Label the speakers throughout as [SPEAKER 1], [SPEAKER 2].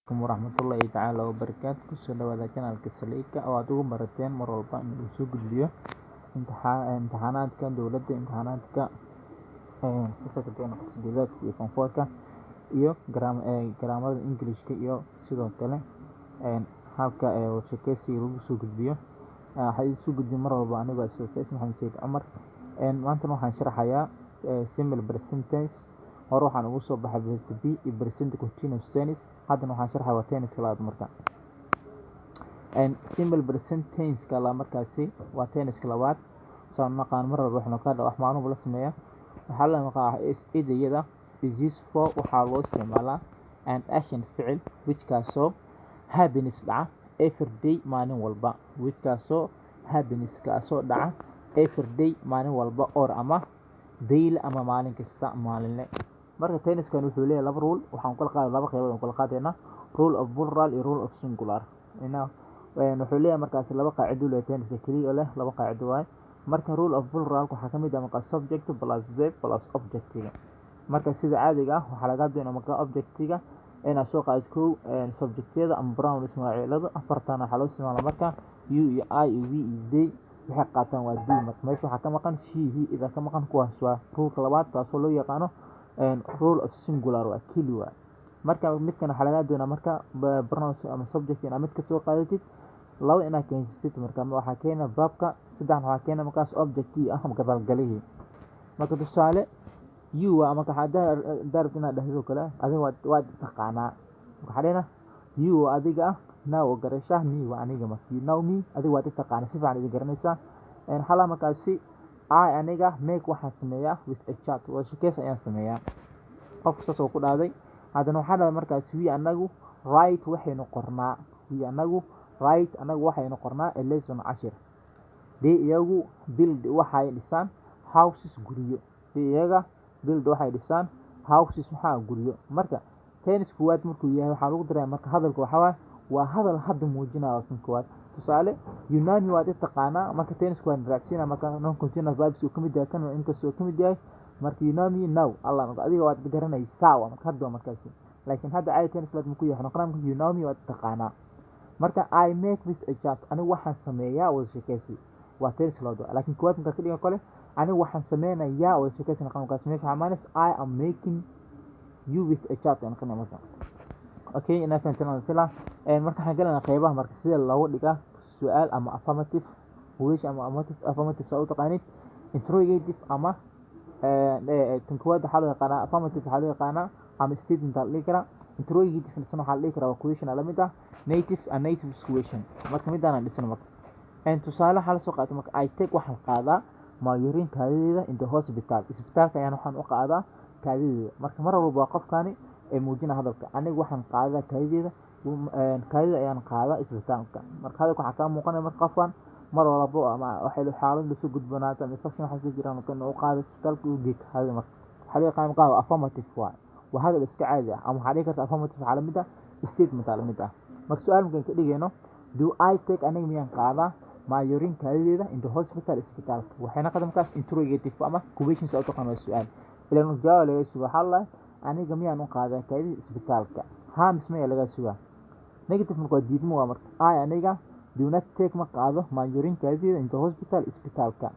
[SPEAKER 1] Waraxmatullaahi tacaala wabarakaatu. Kusoo dhawaada channelka Saliika oo aad ugu barateen mar walba in uu soo gudbiyo imtixaanaadka dowladda, imtixaanaadka fasalka sideedaadka iyo form four-ka iyo grammarada Englishka, iyo sidoo kale halka sheekeysiga lagu soo gudbiyo. Waxaa idin soo gudbiyo mar walba anigoo ah Ustaad Maxamed Sayid Cumar. Maantana waxaan sharaxayaa simple present tense. Hore waxaan ugu soo baxay verb to be iyo present continuous tense. Haddana waxaan sharxaya waa tense labaad. Marka simple present tense ka la markaasi waa tense labaad. Saan naqaan, mar walba waxaynu ka wax maalin la sameeyaa, waxaa la maqaa idayada is used for, waxaa loo isticmaalaa, an action, ficil, which kaasoo happens, dhaca, every day, maalin walba, which kaasoo happens, kaasoo dhaca, every day, maalin walba, or ama daily, ama maalin kasta, maalinle. Marka tensekan wuxuu leeyahay laba rule. Waxaan kula qaaday laba qaybood aan kula qaadaynaa: rule of plural iyo rule of singular. Ina wuxuu leeyahay markaasi laba qaacido leeyahay. Tenseka keliya leh laba qaacido waaye. Marka rule of plural waxaa kamid ah marka subject plus verb plus objectiga. Marka sida caadiga ah waxaa laga doonaa marka objectiga inaad soo qaadid kow subjectyada ama pronouns, magacyada afartan waxaa loo isticmaalaa. Marka you iyo I iyo we iyo they waxay qaataan waa they. Marka meesha waxaa ka maqan she, he ida ka maqan. Kuwaas waa ruleka labaad, taasoo loo yaqaano rule of singular, waa keli waa. Marka midkan waxaa laga doonaa marka pronouns ama subject inaad mid ka soo qaadatid, laba inaad keensatid. Marka waxaa keena verbka, saddexna waxaa keena markaas objectii ah ama gadaalgalihii. Marka tusaale, you waa marka waxaa daarabta inaad dhahdo kale, adiga waad taqaanaa. Waxaa dhehna you waa adiga ah, know oo garasha, me waa aniga. Marka you know me, adiga waad i taqaanaa, si fiican idin garanaysaa. Xalaa markaasi I, aniga, make, waxaan sameeyaa, with a chat, wada sheekeysi ayaan sameeyaa. Qofka saas oo ku dhahday. Haddana waxaa dhahday markaas we, anagu, write, waxaynu qornaa, we, anagu, write, anagu waxaynu qornaa, a lesson, cashir. They, iyagu, build, waxay dhisaan, houses, guryo. They, iyaga, build, waxay dhisaan, houses, maxaa? Guryo. Marka tense koowaad markuu yahay, waxaa lagu daraya marka hadalka waxaa waaye waa hadal hadda muujinaya kan koowaad. Tusaale, you know me, waad i taqaanaa. Marka tense koowaad raacsiina marka non continuous verbs uu kamid yahay kan, inkastoo kamid yahay. Marka you know me now, Allah, marka adiga waad garanaysaa, waa marka hadda waa markaasi. Laakiin hadda caadi tense labaad markuu yahay, noqonaa marka you know me, waad taqaanaa. Marka I make with a chat, anigu waxaan sameeyaa wada sheekeysi, waa tense labaad. Laakiin koowaad marka ka dhigan kale, anigu waxaan sameynayaa wada sheekeysi noqon markaas. Meesha waxaa imaanaysa I am making you with a chat ay noqonaya marka. Okay, inaa fahanteen waan filaa. Marka waxaan galanaa qeybaha. Marka sida loogu dhigaa su-aal ama affirmative question ama affirmative saa u taqaanid, interrogative ama tan koowaad waxaa loo yaqaanaa affirmative, waxaa loo yaqaanaa ama statement aa la dhihi karaa. Interrogative isna waxaa la dhihi karaa waa question aa lamid ah, negative and negative question. Marka midaan dhisno. Marka tusaale waxaa lasoo qaatay marka I take, waxaan qaadaa, my urine, kaadideeda, in the hospital, isbitaalka ayaan waxaan u qaadaa kaadideeda. Marka mar walba waa qofkani ee muujina hadalka: aniga waxaan qaadaa kaadideeda, kaadida ayaan qaadaa isbitaalka. Marka hadalka waxaa kaa muuqanaya marka qofkan mar walbo ama waxay xaalad lasoo gudboonaato ama infection waxaa soo jiraan marka inuu qaado isbitaalka, uu geeyo kaadida. Marka waxaa loo yaqaan marka affirmative waay, waa hadal iska caadi ah, ama waxaa dhihi karta affirmative waxaa lamid ah statement aa lamid ah. Marka su-aal markaan ka dhigayno, do I take, aniga miyaan qaadaa, my urine, kaadideeda, in the hospital, isbitaalka? Waxay noqota markaas interrogative ama questions u taqaan, waa su-aal ilan jawaab laga suga. Waxaa la aniga miyaan u qaadaa kaadida isbitaalka, haa mise maya laga sugaa. Negative marka waa diidmo waa. Marka I, aniga, do not take, ma qaado, my urine, kaadideeda, in the hospital, isbitaalka,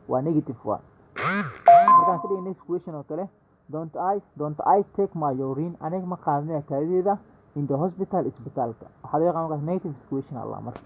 [SPEAKER 1] waa negative waa. Markaan ka dhigay next question oo kale, don't I take my urine, aniga ma qaado miya kaadideeda, in the hospital, isbitaalka? Waxaa loo yaqaan markaas negative question allah marka.